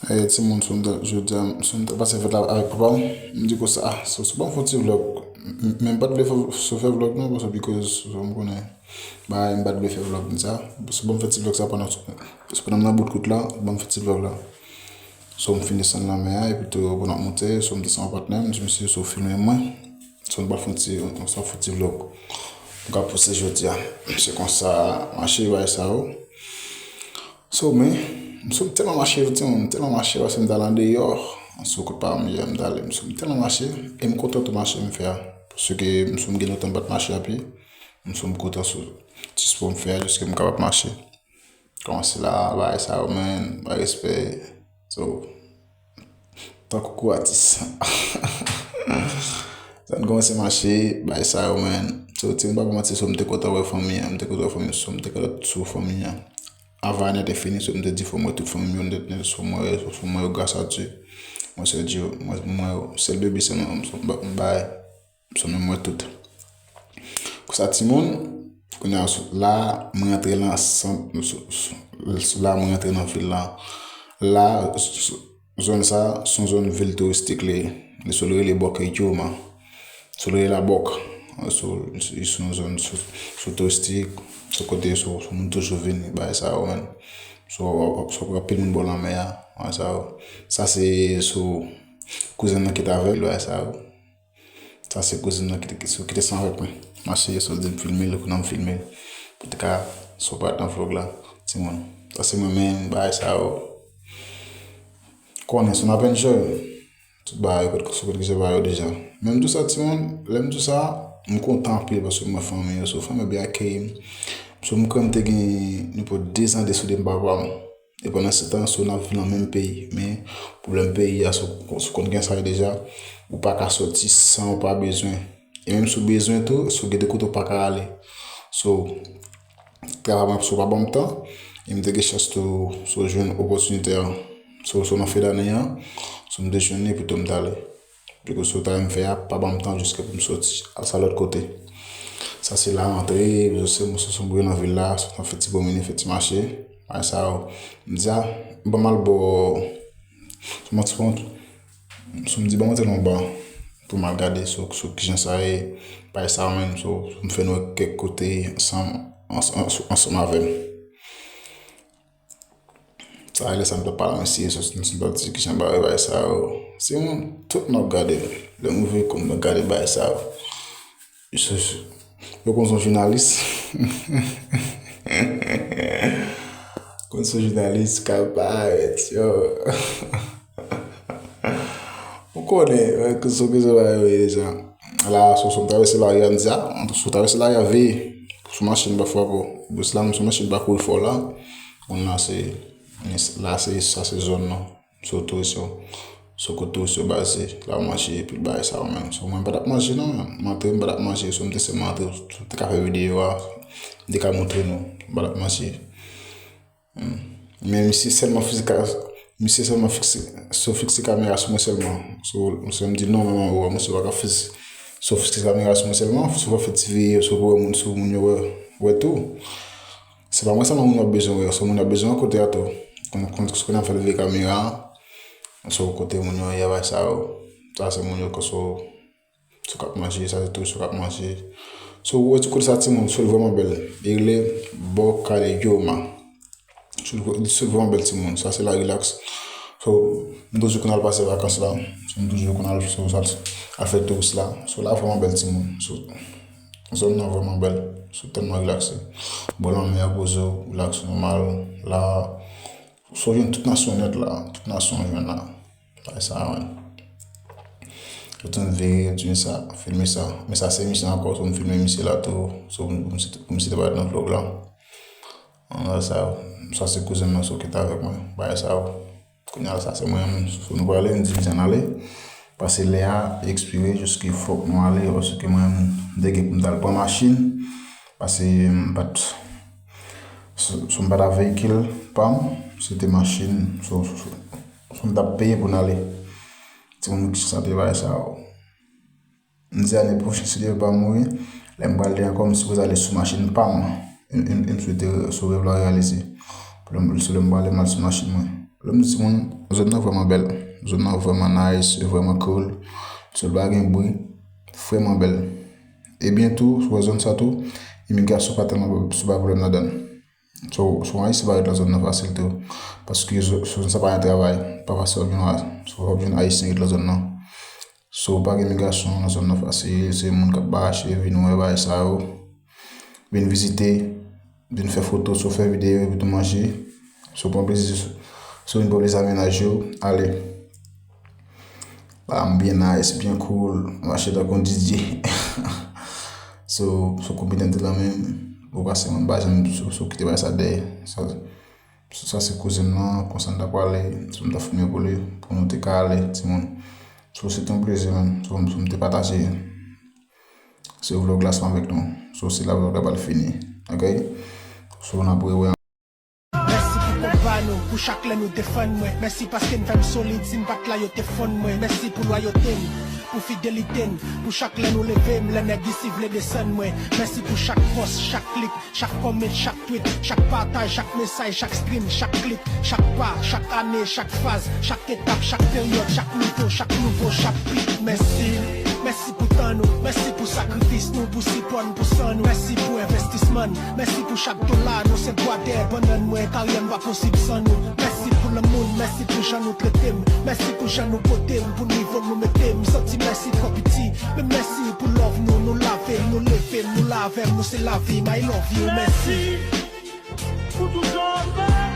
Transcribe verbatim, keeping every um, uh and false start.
Eh, timoun, sou m ta, jodi a, sou m ta pase fèt la avèk papa m, m di konsa, ah, so, so ban m fè yon ti vlog. M, m, men m pa t vle fè, so fè vlog non, paske because, so, m konnen, bagay m pa t vle fè vlog konsa. So ban m fè ti vlog sa pandan, so pandan m nan bout kout la, ban m fè ti vlog la. So m fin desann lanmè a, epi tou, pandan m monte, so m desann yon patnè m, m di misye, so filme mwen. So nou pral fè yon ti, sa fè yon ti vlog. Nou ka poste jodi a. Se konsa, mache, bagay sa yo. So, men, m sou tèlman mache, timoun, m tèlman mache, paske m t al andeyò. Sou kout pa m, yè, m t ale, m sou tèlman mache, e m kontan tou mache m fè a. Paske m sou m gen lontan m pa t mache anpil. M sou m kontan sou ti spò m fè a, jiske m kapab mache. Kòmanse la, bagay sa yo, man, bay respè. So, tankou gwo atis. Sa n kòmanse mache, bay sa yo, man. So, ti m pa pou manti, so, m te kontan wè fanmi an, m te kontan wè fanmi, so, m te kontan sou fanmi an. Avan ane te fini, so, m te di, fò m wè tout fanmi m yo, m te, so, m wè, so, m wè yo, gras a Dye. M wè sè Dye, m wè, m wè yo, sèl bebe, se mwen, m, m, m bay, so, m wè tout. Konsa, timoun, kounye a, so, la, mwen rantre nan sant, so, so, la, mwen rantre nan vil la. La, so, so, Zòn sa, se yon zòn vil touristik li ye. Li sou, li rele Bòk Yoma. Sou, li rele Bòk. Sou, li sou yon zòn sou, sou touristik, sou kote sou, sou moun toujou vini, bagay sa yo, man. Sou, sou anpil moun bò lanmè a, bagay sa yo. Sa se sou kouzen nan ki t avè l, bagay sa yo. Sa se kouzin nan ki te, ki te, ki te san avèk mwen. Mache, so di m filme l, kounye a m filme l. Pou te ka, so pa t nan vlog la, timoun. Sa se mwen menm, bagay sa yo. Konnen, so n ap enjoy. Tout bagay, yo konn, so konn ki se bagay yo deja. Men m di w sa, timoun, lè m di w sa, m kontan anpil paske m wè fanmi yo, so fanmi yo byen akeyi m. So m kwè m te gen nenpòt de zan de sou de m papa m. E pandan se tan, so n ap viv nan menm peyi. Men, pwoblèm peyi a, so, so konn gen sa deja, ou pa ka soti san ou pa bezwen. E menm si w bezwen tou, so gen de kote ou pa ka ale. So, travay mwen, so pa ban m tan, e m te gen chans tou, so jwenn opòtinite a. So, so nan fen dane an, so m te jwenn li, epi tou m t ale. Piko sou ta m fè a, pa ban m tan jiske pou m soti al sa lòt kote. Sa se la rantre, se mwen se son bri nan vil la, sa fè ti pwomene, fè ti mache. Bagay sa yo. M di a, ban m al bò, sou mwen ti pran, sou m di ban m antre nan ba pou m al gade sou, sou kijan sa ye. Bagay sa yo menm, sou, sou m fè nou kèk kote ansanm, ansanm, ansanm avè m. Sa, lè sa m t ap pale an serye, sou, sou, sou, sou, kijan bagay, bagay sa yo. Se yon, tout moun ap gade m. Lè m rive kòm mwen gade bagay sa yo. Yo, yo konn son jounalis. Konn son jounalis, ka parèt, yo. Ou konnen, wè, ke sou ke se bagay yo ye deja. La, sou, sou travèse lari a, m di a, sou travèse lari a, veye. Sou machin, pa frape w. Bous la, m sou machin, pa kouri fò la. Moun la, se, la, se, sa se zòn nan. Sou touris yo. Sou kote touris yo baze. La, w manje, epi bagay sa yo menm. Sou mwen, m pa t ap manje, non, men. M antre, m pa t ap manje. Sou m te sèlman antre, sou te ka fè videyo a. M te ka montre nou. M pa t ap manje. Hmm. Men misye sèlman fixe, misye sèlman fixe, sou fixe kamera sou mwen sèlman. Sou, sou m di non, non, non, ou wè, misye pa ka fixe. Sou fixe kamera sou mwen sèlman, sou pa fè ti veye, sou pou wè moun, sou moun yo wè, wè tou. Se pa mwen sèlman moun yo ap bezwen wè, sou moun yo ap bezwen wè kote a tou. Kon, kon, kon n ap fè veye kamera, sou kote moun yo ye, bagay sa yo. Sa se moun yo ke sou Sou k ap manje, sa se touris yo k ap manje. So, ou wè ti kote sa, timoun, sou l vrèman bèl. Li rele Bòk Kale Yoma. Sou l vrèman bèl, timoun. Sa se la rilaks. So, m toujou konn al pase vakans la. So, m toujou konn al, so, al, al fè touris la. So, la vrèman bèl, timoun. So, zòn nan vrèman bèl. So, tèlman rilakse. Bò lanmè a, poze w, rilaks nòmal. La, so, jwenn tout nasyon nèt la. Tout nasyon jwenn la. Bagay sa, man. Yo tann veye, di sa, filme sa. Men sa se misye ankò, so m filme misye la tou. So pou m site, pou m site pa nan vlog la. An, sa, sa se kouzen mwen, so ki t avèk mwen. Bagay sa, kounye a sa se mwen, so nou prale, m di misye ann ale. Paske lè a ekspire, jiske fòk nou ale, paske mwen, m te gen pou m t al pran machin. Paske m pa t, so, so m pa t avèk veyikil pa m, se te machin, so, so, so, so m t ap peye pou n ale. Timoun, ki sa te bagay sa yo. M di ane pwochen, si Dye vle pa mouri, lè m pral de ankò, m sipoze ale sou machin pa m. E, e, e m swete sou rèv la reyalize. Pou lè m, sou lè m prale, m al sou machin mwen. Lè m di timoun, zòn nan vrèman bèl. Zòn nan vrèman nice, vrèman cool. So, l pa gen bri, vrèman bèl. E byen tou, sou zòn sa tou, imigrasyon pa tèlman, se pa pwoblèm ladan l. So, so Ayisyen pa ret lan zòn nan fasil tou. Paske zo-, so zòn sa pa gen travay, pa fasil w ap jwenn, so w ap jwenn Ayisyen ret lan zòn nan. So, pa gen imigrasyon nan zòn nan fasil, se moun k ap mache, vin wè bagay sa yo, vin vizite, vin fè foto, so fè videyo, epi tou manje. So, pran plezi, so, so vin pran plezi ak mennaj yo, ale. Ba m byen nice, byen cool, mache tankou yon D J. So, so konpitè m te lan men m, ou pase mwen, m pa janm, so, so kite bagay sa dèyè. Sa, so, sa se kouzen m nan, konsa n ta prale, so m ta filme pou li, pou nou te ka ale, timoun. So, se te yon plezi, man. So, so m te pataje se vlog la ansanm avèk nou. So, se la vlog la pral fini. Ok? So, n ap rewè. Mèsi pou konba nou, pou chak lè nou defann mwen. Mèsi paske n fè m solid, si m pa t la yo te fonn mwen. Mèsi pou lwayote n, pou fidelite n, pou chak lè nou leve m, lè nèg isi vle desann mwen. Mèsi pou chak pòs, chak klik, chak kòmant, chak tweet, chak pataj, chak mesaj, chak stream, chak klik, chak pa, chak ane, chak faz, chak etap, chak peryòd, chak nivo, chak nouvo chapit. Mèsi, mèsi pou tan nou, mèsi pou sakrifis nou, pou sipò n, pou san nou. Mèsi pou envestisman n, mèsi pou chak dola nou, se bwa dèyè bannann mwen, karyè m pa posib san nou. Mèsi pou lanmou n, mèsi pou jan nou trete m, mèsi pou jan nou pote m, pou nivo nou mete m. M santi mèsi twò piti, men mèsi pou love nou, nou lave m, nou leve m, nou la avè m, nou se lavi m, I love you, mèsi. Pou tout jan w fè.